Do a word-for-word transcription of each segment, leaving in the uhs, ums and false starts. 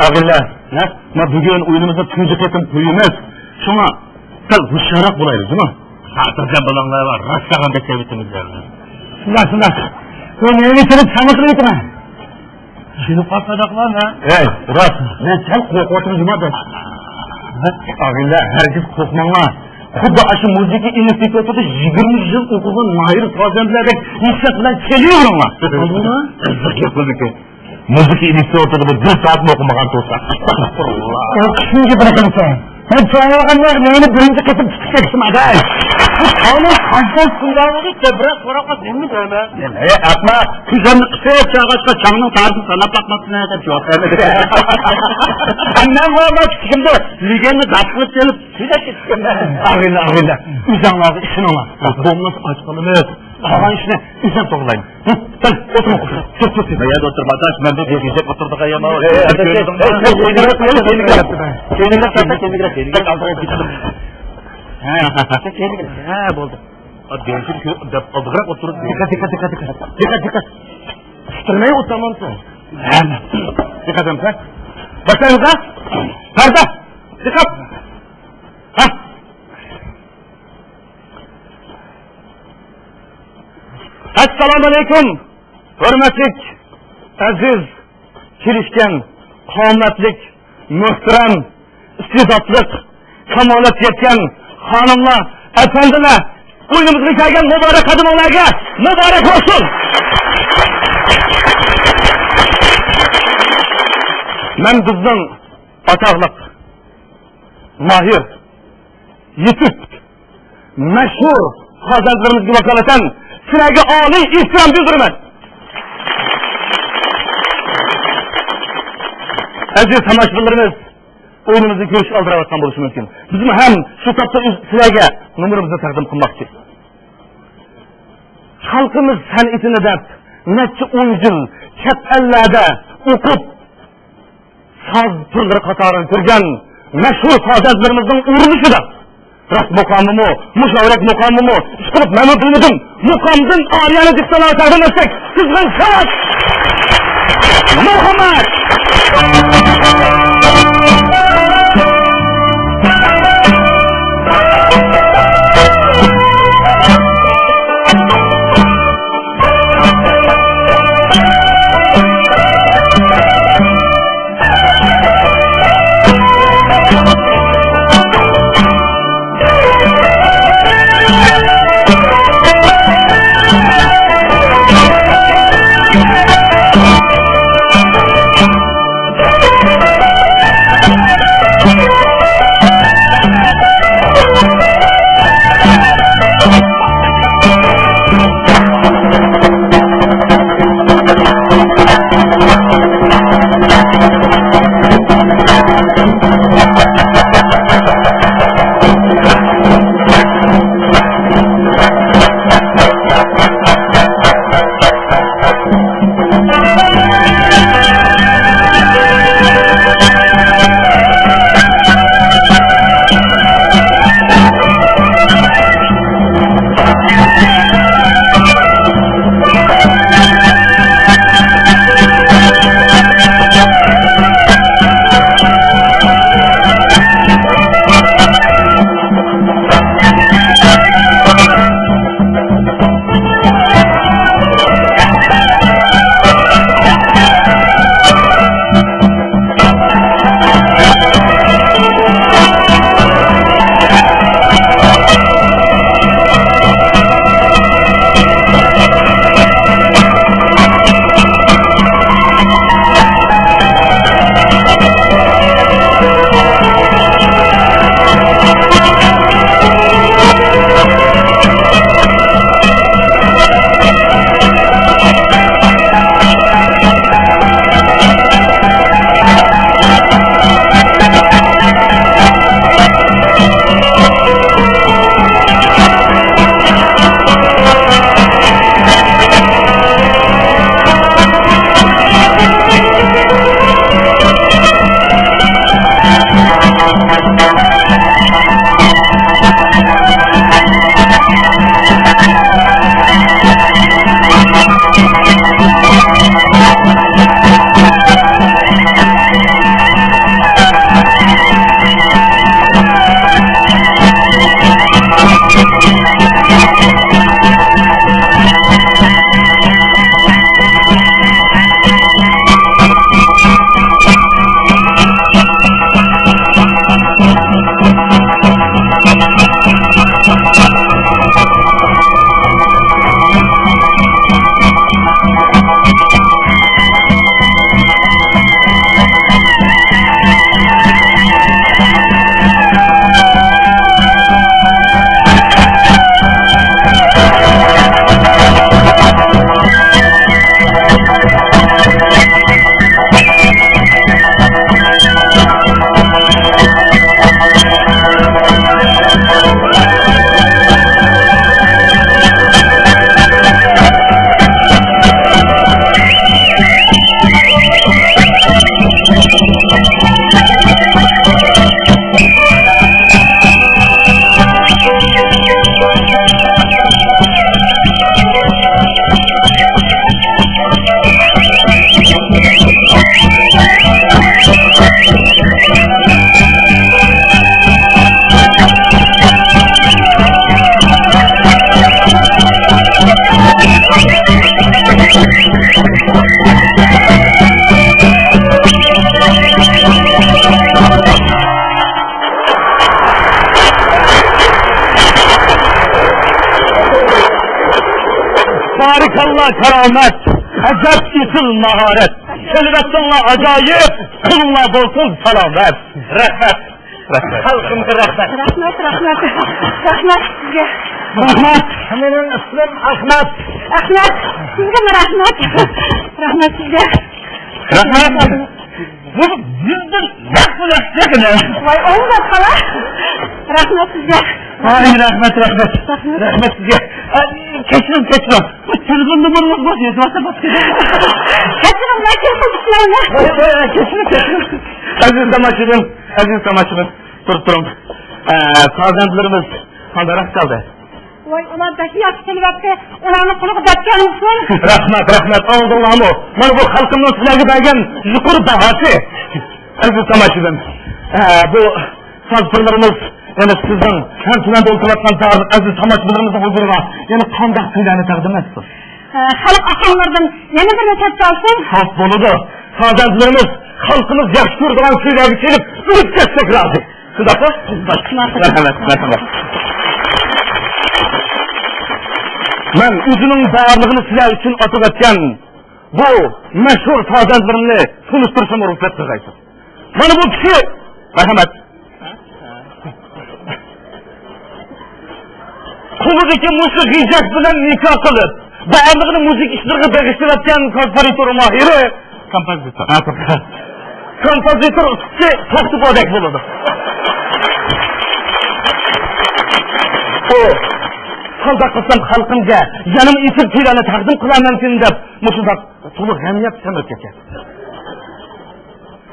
ئاغىنىلەر، ھە؟ مانا بۈگۈن ئويۇنىمىزنى تۇنجى قېتىم قويىمىز. شۇڭا سەل ھوشيارراق بولايلى، جۇمۇ؟ خاتىرجەم بولۇڭلار، راستلىغان دەپ كەلدىمىز. شۇنداق، شۇنداق. بۇ نېمە ئىچىدە چاڭ قىلىۋېتىمەن؟ چېلىپ قالسا دەقلا مەن. ھەي، راست. مەن سەل قورقۇۋاتىمەن، جۇمۇ دەپ. ئاغىنىلەر، ھەرگىز قورقماڭلار. خۇددى ئاشۇ مۇزىكا ئىنستىتۇتىدا يىگىرمە يىل ئوقۇغان ماھىر فازەندىلەردەك ھېسسىيات بىلەن چېلىۋېرىڭلار. قىزىق گەپ بولدىكەن. مۇزىكا ئىنستىتۇتىدا بىر سائەتمۇ ئوقۇمىغان تۇرسا. ئەستەغپۇرۇللا. ئوقۇشنىڭ گېپىنى قىلسا. مەن چوڭايغاندا مېنى بىرىنچى قېتىم تۇتۇپ كەتتىم، ئاداش. بۇ تاۋنىڭ قانچە كۈندە بولدى، كۆپرەك سوراپ قالسا نېمىنى بىلىمەن؟ ئەي، ئەخمەق، كۆزۈمنى قىسىپ چاغاشقا چاڭنىڭ تارىخىنى ساناپ باقماپسىز دەپ جاۋاب بەرمىدى. مەن بولما كىچىكىمدە لېگەندىنى داپ قىلىپ كېلىپ، سۆزلەپ كېتىپتىمەن. ئاغىنە، ئاغىنە، ئۆزۈڭلارغا ئىشىنىڭلار. بولمىسا ئاچ قالىمىز. قالغان ئىشنى ئۆزۈم توغرىلايمەن. ھە، بەل، ئولتۇرۇڭ. تۇر، تۇر، تۇر. مەيەردە ئولتۇرما، ئاداش، مەن بىر گەپ ئولتۇردۇق، ئەي، يامان. ئەي، ئەي، ئەي، كەينىگىرەك، كەينىگىرەك. كەينىگىرەك، كەينىگىرەك. ھە، بولدى. دىققەت، دىققەت، دىققەت، دىققەت. دىققەت، دىققەت. تىترىمەي ئولتۇرمامسەن؟ ھە. دىققەت ئەمسە. باشلايمىز، ھە؟ پەردە. دىققەت. ھە. ئەسسالامۇئەلەيكۇم، ھۆرمەتلىك، ئەزىز، كېلىشكەن، قامەتلىك، مۆھتەرەم، ئىستېداتلىق، كامالەتكە يەتكەن خانىملار، ئەپەندىلەر، ئويۇنىمىزغا كەلگەن مۇبارەك قەدىمىڭلارغا مۇبارەك بولسۇن! مەن بىزنىڭ ئاتاقلىق، ماھىر، يېتىپ، مەشھۇر فازەندلىرىمىزگە ۋاكالىتەن سىلەرگە ئالىي ئېھتىرام بىلدۈرىمەن. ئەزىز تاماشىبىنلىرىمىز، ئويۇنىمىزنى كۆرۈشكە ئالدىراۋاتقان بولۇشى مۇمكىن. بىزمۇ ھەم شۇ تاپتا ئۆز-، سىلەرگە نومۇرىمىزنى تەقدىم قىلماقچى. خەلقىمىز سەنئىتىنى دەپ نەچچە ئون يىل چەت ئەللەردە ئوقۇپ، ساز تۈرلىرى قاتارىغا كىرگەن مەشھۇر فازەندلىرىمىزنىڭ ئۇرۇنۇشىدا راست مۇقامىمۇ، مۇشاۋىرەك مۇقامىمۇ، ئىشقىلىپ مەنمۇ بىلمىدىم. مۇقامدىن ئارىيانى دىكتاتلارغا تەقدىم ئەتسەك، سىزغىن ساز! مۇھەممەد! بالىلار كارامەت، ئەجەب ئېسىل ماھارەت. كەلىۋەتسەڭلار ئاجايىپ، قولۇڭلار بولسۇن سالامەت. رەھمەت. رەھمەت. خەلقىمگە رەھمەت. رەھمەت، رەھمەت. رەھمەت سىزگە. رەھمەت. مېنىڭ ئىسمىم ئەخمەت. ئەخمەت، سىزگىمۇ رەھمەت. رەھمەت سىزگە. رەھمەت. بۇ يۈزدىن نەق بولۇپ چىقىدۇ. ۋاي، ئوڭداپ قالا. رەھمەت سىزگە. ۋاي، رەھمەت، رەھمەت. رەھمەت. رەھمەت سىزگە. ئە، كەچۈرۈڭ، كەچۈرۈڭ. بۇ تېلېفون نومۇرىڭىز بار، يېزىۋاتسا بولدى. كەچۈرۈڭ، مەن تېلېفون تۇتمايمەن. ۋاي، ۋاي، ۋاي، كەچۈرۈڭ، كەچۈرۈڭ. ئەزىز تاماشىبىن، ئەزىز تاماشىبىن، تۇرۇپ تۇرۇڭ. ئە، پەرزەنتلىرىمىز قانداقراق چالدى؟ ۋاي، ئۇلار بەك ياخشى چېلىۋەتتى. ئۇلارنىڭ قولىغا دەرس بەرمىسۇن. رەھمەت، رەھمەت. ئاڭلىدىڭلارمۇ؟ مانا بۇ خەلقىمنىڭ سىلەرگە بەرگەن يۇقىرى باھاسى. ئەزىز تاماشىبىن، ئە، بۇ ساز پىرلىرىمىز يەنە سىزنىڭ ھەم تۆۋەندە ئولتۇرۇۋاتقان بارلىق ئەزىز تاماشىبىنلىرىمىزنىڭ ھۇزۇرىغا يەنە قانداق كۈيلەرنى تەقدىم ئەتسۇن؟ ئە، خەلق ئاخۇنلىرىدىن يەنە بىرنى تەرەت چالسۇن. خوپ، بولىدۇ. سازەندىلىرىمىز خەلقىمىز ياخشى كۆرىدىغان كۈيلەرگە چېلىپ ئۆلۈپ كەتسەك رازى. شۇنداقمۇ؟ مەرھەمەت، مەرھەمەت. مەن ئۆزىنىڭ بارلىقىنى سىلەر ئۈچۈن ئاتىۋەتكەن بۇ مەشھۇر سازەندىلىرىمنى تونۇشتۇرۇشىمغا رۇخسەت قىلغايسىز. مانا بۇ كىشى، مەرھەمەت، قولىدىكى مۇشۇ غېجەك بىلەن نىكاھ قىلىپ، بارلىقىنى مۇزىكا ئىشلىرىغا بېغىشلىۋەتكەن كومپوزىتور ماھىرى. كومپوزىتور. ھە، كومپوزىتور. كومپوزىتور ئۇستىسى توختىبودەك بولىدۇ. ئۇ، قانداق قىلسام خەلقىمگە يەنىمۇ ئېسىل كۈيلەرنى تەقدىم قىلالمامتىم دەپ، مۇشۇنداق تولا غەم يەپ سەمرىپ كەتكەن.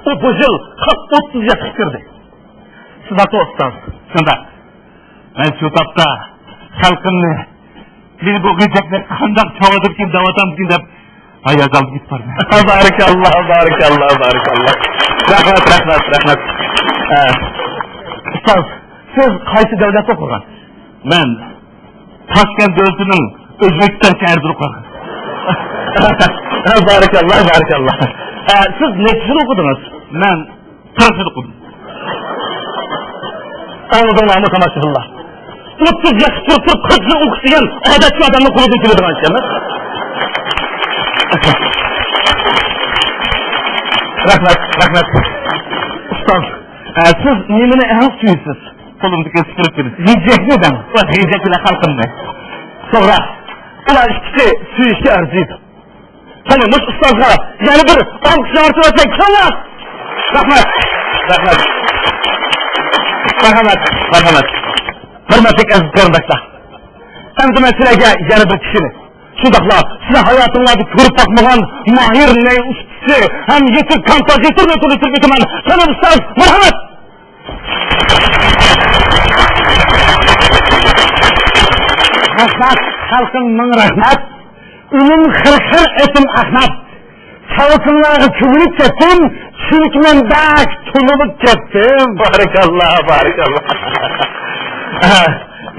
ئۇ بۇ يىل خەق ئوتتۇز ياشقا كىردى. شۇنداقمۇ ئۇستاز؟ شۇنداق. مەن شۇ تاپتا خەلقىمنى، مېنى بۇ غېجەكلەر قانداق چاغدۇركىن دەۋاتامدىكىن دەپ ھاياجانلىنىپ كېتىپ بارىمەن. بارىكاللا، بارىكاللا، بارىكاللا. رەھمەت، رەھمەت، رەھمەت. ئە، ئۇستاز، سىز قايسى دۆلەتتە ئوقۇغان؟ مەن تاشكەنت دۆلىتىنىڭ ئۆزبېكىستانچە ئەرزىدە ئوقۇغان. بارىكاللا، بارىكاللا. ئە، سىز نەچچە يىل ئوقۇدىڭىز؟ مەن قىرىق يىل ئوقۇدۇم. ئاڭلىدىڭلارمۇ تاماشىبىنلار؟ ئوتتۇز ياشقا كىرىپ تۇرۇپ قىرىق يىل ئوقۇش دېگەن ئادەتتىكى ئادەمنىڭ قولىدىن كېلىدىغان ئىش ئەمەس. رەھمەت، رەھمەت. ئۇستاز، ئە، سىز نېمىنى ئەڭ سۆيىسىز؟ قولۇمدىكى سۈپۈرۈپ بېرىش. غېجەكنى دەڭ. غېجەك بىلەن خەلقىمنى. توغرا. ئۇلار ئىككىسى سۆيۈشكە ئەرزىيدۇ. قېنى، مۇشۇ ئۇستازغا يەنە بىر ئالقىش ياڭرىتىۋەتسەك، كېلىڭلار! رەھمەت! رەھمەت! مەرھەمەت! مەرھەمەت! ھۆرمەتلىك ئەزىز قېرىنداشلار! ئەمدى مەن سىلەرگە يەنە بىر كىشىنى، شۇنداقلا سىلەر ھاياتىڭلاردا كۆرۈپ باقمىغان ماھىر نەي ئۇستىسى ھەم يېتىك كومپوزىتورنى تونۇشتۇرۇپ ئۆتىمەن. قېنى، ئۇستاز، مەرھەمەت! رەھمەت، خەلقىم، مىڭ رەھمەت. ئۈنۈم خىر-خىر، ئېتىم ئەخمەت. چالسىڭلارغا كۆمۈلۈپ كەتتىم، چۈنكى مەن بەك تونۇلۇپ كەتتىم. بارىكاللا، بارىكاللا.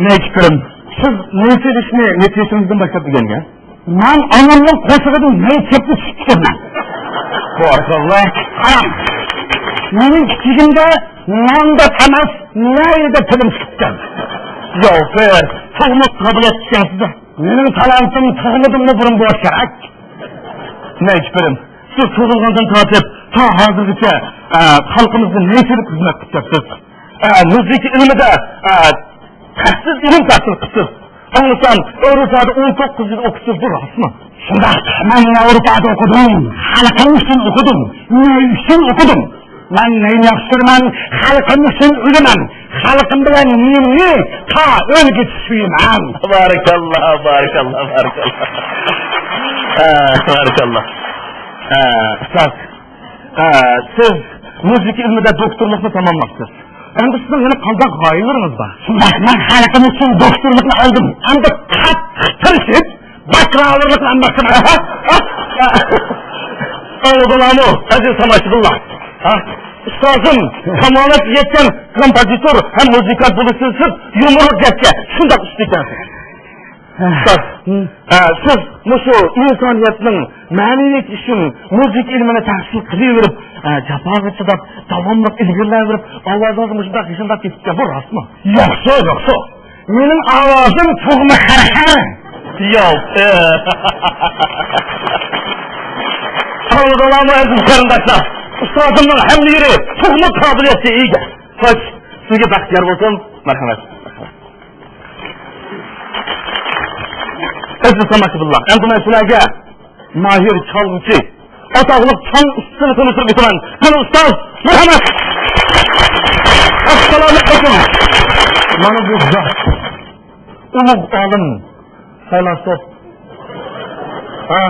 نەيچە پىرىم، سىز نەي چېلىشنى نەچچە يېشىڭىزدىن باشلاپ ئۆگەنگەن؟ مەن ئانامنىڭ قورسىقىدىن نەي چېپىپ چىقىپتىكەنمەن. بارىكاللا. قاراڭ، مېنىڭ كىچىكىمدە نان دەپ ئەمەس، نەي دەپ تىلىم چىقىپتىكەن. ياۋ، سىز تۇغما قابىلىيەت ئىكەنسىز. مېنىڭ تالانتىم تۇغمىدىنمۇ بۇرۇن بولۇشى كېرەك. نەيچە پىرىم، سىز تۇغۇلغاندىن تارتىپ تا ھازىرغىچە، ئە، خەلقىمىزگە نەي چېلىپ خىزمەت قىلىپ كەپسىز. ئە، مۇزىكا ئىلمىدا، ئە، ھەدسىز ئىلىم تەھسىل قىپسىز. ئاڭلىسام، ئاۋروپادا ئون توققۇز يىل ئوقۇپسىز، بۇ راستمۇ؟ شۇنداق، مەن ئاۋروپادا ئوقۇدۇم، خەلقىم ئۈچۈن ئوقۇدۇم، نەي ئۈچۈن ئوقۇدۇم. مەن نەينى ياخشى كۆرىمەن، خەلقىم ئۈچۈن ئۆلىمەن. خەلقىم بىلەن نېنىنى تا ئۆلگۈچە سۆيىمەن. بارىكاللا، بارىكاللا، بارىكاللا. ئە، بارىكاللا. ئە، ئۇستاز، ئە، سىز مۇزىكا ئىلمىدا دوكتورلۇقنى تاماملاپسىز. ئەمدى سىزنىڭ يەنە قانداق غايىلىرىڭىز بار؟ شۇنداق، مەن خەلقىم ئۈچۈن دوكتورلۇقنى ئالدىم. ئەمدى قاتتىق تىرىشىپ، باكلاۋۇرلۇقنى ئالماقچىمەن. ئاڭلىدىڭلارمۇ، ئەزىز تاماشىبىنلار؟ ھە؟ ئۇستازىم كامالەتكە يەتكەن كومپوزىتور ھەم مۇزىكانت بولۇشتىن سىرت، يۇمۇرلۇق گەپكە شۇنداق ئۇستا ئىكەنسىز. ئۇستاز، ھە، سىز مۇشۇ ئىنسانىيەتنىڭ مەنىۋىيىتى ئۈچۈن مۇزىكا ئىلمىنى تەھسىل قىلىۋېرىپ، ھە، جاپاغا چىداپ، داۋاملىق ئىلگىرىلەۋېرىپ، ئاۋازىڭىز مۇشۇنداق يېشىلداپ كېتىپتىكەن، بۇ راستمۇ؟ يوقسۇ، يوقسۇ. مېنىڭ ئاۋازىم تۇغما خەرخەر. ياق. ئاڭلىدىڭلارمۇ ئەزىز قېرىنداشلار؟ ئۇستازىمنىڭ ھەملىرى تۇغما قابىلىيەتكە ئىگە. خوش، سىزگە بەخت يار بولسۇن. مەرھەمەت. ئەزىز تاماشىبىنلار، ئەمدى مەن سىلەرگە ماھىر چالغۇچى، ئاتاقلىق چاڭ ئۇستىسىنى تونۇشتۇرۇپ ئۆتىمەن. قېنى ئۇستاز، مەرھەمەت. ئەسسالامۇ ئەلەيكۇم. مانا بۇ زات، ئۇلۇغ ئالىم، فەيلاسوپ. ھە؟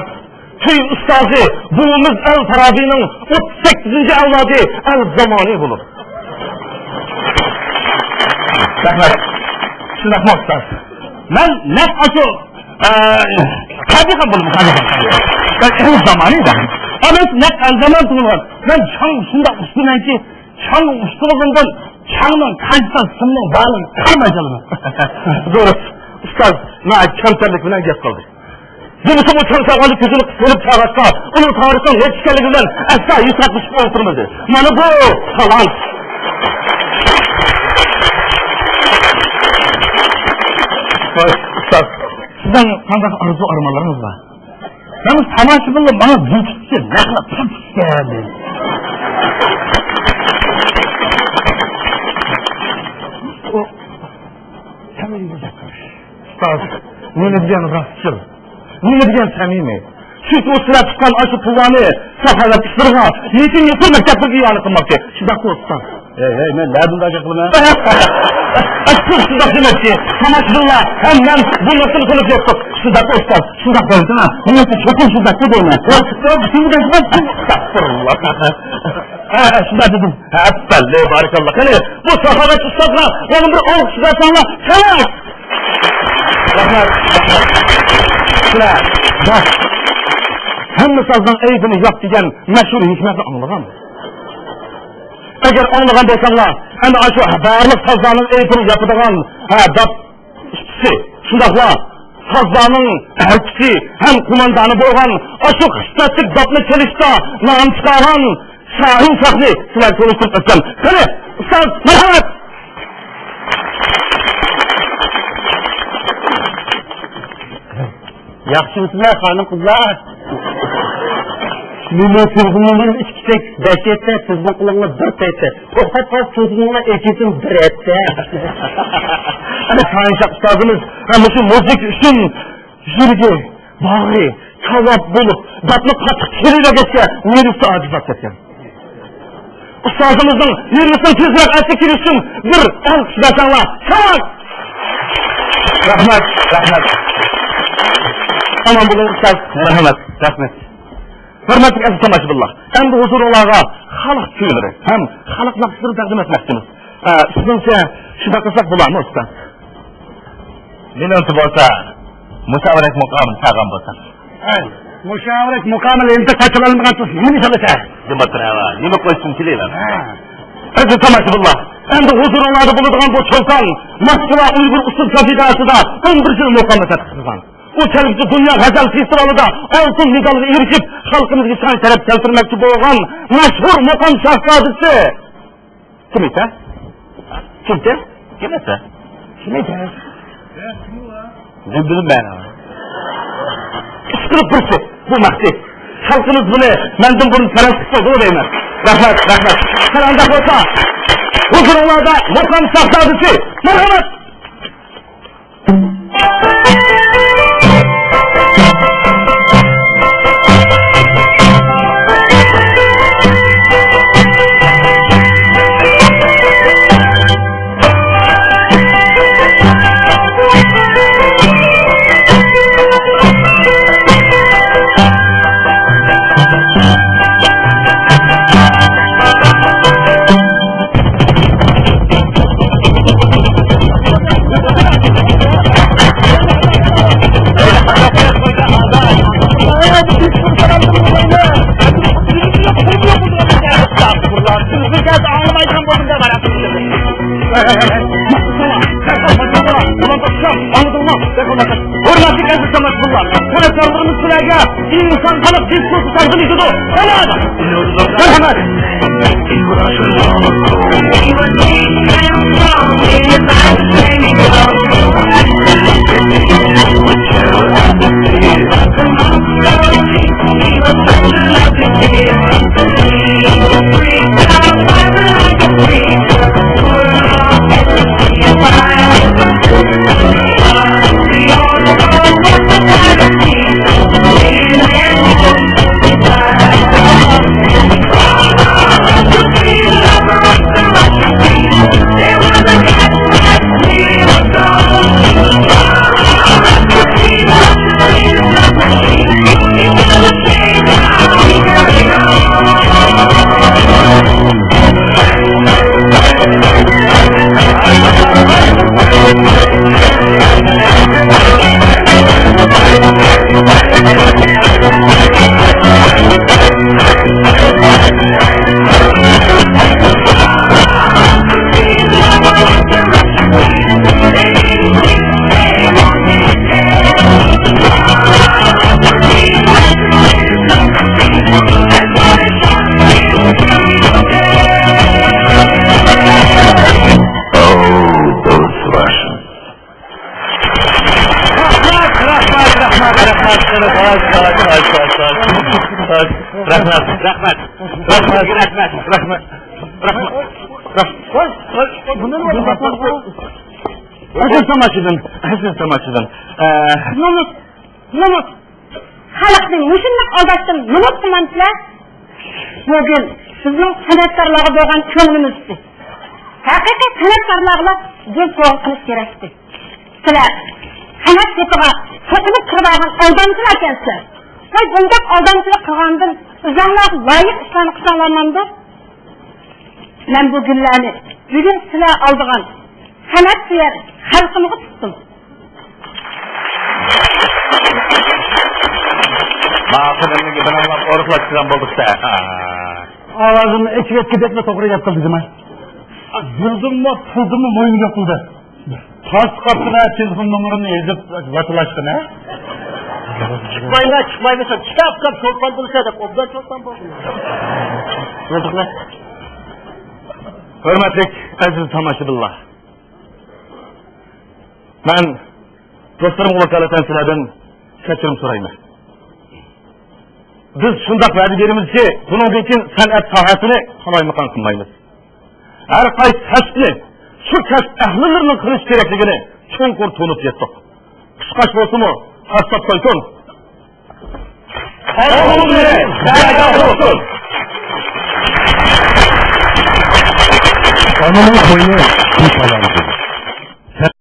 كۈي ئۇستازى بوۋىمىز ئەل فارابىنىڭ ئوتتۇز سەككىزىنچى ئەۋلادى ئەل زامانى بولۇر. رەھمەت. شۇنداقمۇ ئۇستاز؟ مەن نەق ئاشۇ، ئە، قادىخان بولدۇم، قادىخان. مەن ئەل زامانى دەم. ئەمەس، نەق ئەل زامان تۇغۇلغان. مەن چاڭ شۇنداق ئۇستىمەنكى، چاڭ ئۇستىلىقىمدىن چاڭنىڭ قانچە سىمنىڭ بارلىقىنى قارىماي چالىمەن. دۇرۇس. ئۇستاز، ناھايىتى كەمتەرلىك بىلەن گەپ قىلدى. دېمىسە، بۇ چاڭ چاغاندا كۆزىنى قىسىپ تاغاشقا، ئۇنىڭ تارىخىنىڭ نەچچە ئىكەنلىكى بىلەن ئەسلا ھېسابلىشىپ ئولتۇرمىدى. مانا بۇ تالانت. ۋاي، ئۇستاز، سىزنىڭ قانداق ئارزۇ ئارمانلىرىڭىز بار؟ مانا تاماشىبىنلار مانا بېكىتسە، نەقلە تارتىشسا دەيدۇ. ئۇ سەمىمىي گەپ قىلىش. ئۇستاز، نېمە دېگەن راستچىل، نېمە دېگەن سەمىمىي. چۈنكى ئۇ سىلەر تۇتقان ئاشۇ پۇللارنى ساخاۋەت ئىشلىرىغا، يېتىم يېتىم مەكتەپلەرگە ئىئانە قىلماقچى. شۇنداقمۇ ئۇستاز؟ ھەي، ھەي، مەن نەدىن ئىئانە قىلىمەن؟ ئەسلى شۇنداق دېمەكچى. تاماشىبىنلار ھەم مەن بۇ نەرسىنى تونۇپ يەتتۇق. شۇنداق ئۇستاز، شۇنداق دەيدىنا. مەن چوقۇم شۇنداق دەيمەن. ئەستەغپۇرۇللا. ھە، شۇنداق دېدىم. ھە، ئەپەندى، بارىكاللا. قېنى، بۇ ساخاۋەت ئۇستازغا يەنە بىر ئالقىش بەرسەڭلار، ساڭا. رەھمەت. سىلەر، بەس. ھەممە سازنىڭ ئەيىبىنى ياپ دېگەن مەشھۇر ھېكمەتنى ئاڭلىغان. ئەگەر ئاڭلىغان بولساڭلار، ئەنە ئاشۇ بارلىق سازلارنىڭ ئەيىبىنى ياپىدىغان، ھە، داپ ئۇستىسى، شۇنداقلا سازلارنىڭ ئەلچىسى ھەم قوماندانى بولغان ئاشۇ خىسلەتلىك داپنى چېلىشتا نام چىقارغان شاھىن شاھنى سىلەرگە تونۇشتۇرۇپ ئۆتسەم. قېنى، ئۇستاز، مەرھەمەت! ياخشىمۇسىلەر، خانىم-قىزلار؟ مېنىڭ تېلېفونۇمدىن ئىككى تەك بەش ھەپتە، سىزنىڭ قولۇڭلار بىر پەيتتە. توختاپ قالسا، تېلېفونۇڭلار ئېچىلسۇن بىر ھەپتە. ئەنە، شاھىنشاھ ئۇستازىمىز، ھە، مۇشۇ مۇزىكا ئۈچۈن يۈرىكى، باغرى كاۋاپ بولۇپ، داپنى قاتتىق چېلىۋەرگەچكە، نېرۋىسى ئاجىزلاپ كەتكەن. ئۇستازىمىزنىڭ نېرۋىسىنىڭ تېزرەك ئەسلىگە كېلىشى ئۈچۈن بىر ئالقىش بەرسەڭلار. ساڭا! رەھمەت، رەھمەت. ئامان بولۇڭ، ئۇستاز. مەرھەمەت، رەھمەت. ھۆرمەتلىك ئەزىز تاماشىبىنلار، ئەمدى ھۇزۇرۇڭلارغا خەلق كۈيلىرى ھەم خەلق ناخشىلىرىنى تەقدىم ئەتمەكچىمىز. ئە، سىزنىڭچە شۇنداق قىلساق بولارمۇ، ئۇستاز؟ مېنىڭچە بولسا، مۇشاۋىرەك مۇقامىنى چالغان بولساق. ھەي، مۇشاۋىرەك مۇقامىنى ئېلىپ قاچىلانمىغان تۇرسا، نېمىنى چالىسەن؟ نېمە قىلىۋەر، نېمە قويسۇن كېلىۋەر. ھە. ئەزىز تاماشىبىنلار، ئەمدى ھۇزۇرۇڭلاردا بولىدىغان بۇ چولپان ماسكىۋا ئۇيغۇر ئۇسسۇل كافېدراسىيىسىدا ئون بىر يىل مۇقىملىق تەتقىق قىلغان. ئۇ كەلگۈسى دۇنيا غەزەل فېستىۋالىدا ئالتۇن مېدالغا ئېرىشىپ، خەلقىمىزگە شان شەرەپ كەلتۈرمەكچى بولغان مەشھۇر مۇقام شاھزادىسى. كىم ئىكەن؟ كىمكەن؟ كىم ئىكەن؟ كىم ئىكەن؟ مەن بىلمەيمەن. ئىشقىلىپ بىرسى، بۇ مەخپىي. خەلقىمىز بۇنى مەندىن بۇرۇن پەرەز قىلىپ قويدىغۇ دەيمەن. رەھمەت، رەھمەت. قېنى ئانداق بولسا، ھۇزۇرۇڭلاردا مۇقام شاھزادىسى، مەرھەمەت! ھۆرمەتلىك ئەزىز تاماشىبىنلار، قەرزدارلىرىمىز سىلەرگە ئىنسان خەلق دىسكوسى تەقدىم ئېتىدۇ. مەرھەمەت! ئەزىز تاماشىبىن، ئەزىز تاماشىبىن. ئە، نومۇس، نومۇس. خەلقنى مۇشۇنداق ئالداشتىن نومۇس قىلمامسىلەر؟ بۈگۈن بىزنىڭ سەنئەتكارلارغا بولغان كۆڭلىمىز ئىدى. ھەقىقىي سەنئەتكارلارغىلا گۈل سوۋغا قىلىش كېرەكتى. سىلەر سەنئەت سېپىغا سېتىلىپ كىرىۋالغان ئالدامچىلار ئىكەنسىلەر. ۋاي، بۇنداق ئالدامچىلىق قىلغاندىن ئۆزۈڭلارغا لايىق ئىشلارنى قىلساڭلار ماندۇ. مەن بۇ گۈللەرنى بۈگۈن سىلەر ئالىدىغان سەنئەتسۆيەر خەلقىمغا تۇتتۇم. ماقۇل، ئەمدى گېپىنى ئاڭلاپ ئورۇقلاپ چىققان بولدۇق-دە. ئاۋازىمنى ئېچىۋەتكۈدەكلا توغرا گەپ قىلدى جۇما. گۈلدىنمۇ، پۇلدىنمۇ مۇھىم يوق بۇلدا. تاس قاپتىنا تېلېفون نومۇرۇمنى يېزىپ ۋاتىلاشتىن، ھە؟ چىقمايلا، چىقمايلا، كىتاب ئوقۇپ چولپان بولسا دەپ، ئوبدان چولپان بولدۇم. ھۆرمەتلىك ئەزىز تاماشىبىنلار، مەن دوستلىرىمغا ۋاكالىتەن سىلەردىن كەچۈرۈم سورايمەن. بىز شۇنداق ۋەدە بېرىمىزكى، بۇنىڭدىن كېيىن سەنئەت ساھەسىنى قالايمىقان قىلمايمىز. ھەر قايسى كەسىپنى شۇ كەسىپ ئەھلىلىرىنىڭ قىلىش كېرەكلىكىنى چوڭقۇر تونۇپ يەتتۇق. قۇشقاچ بولسىمۇ، قاسساپ تويسۇن. ئانىنىڭ قوينى قىلىپ ئالامدۇ؟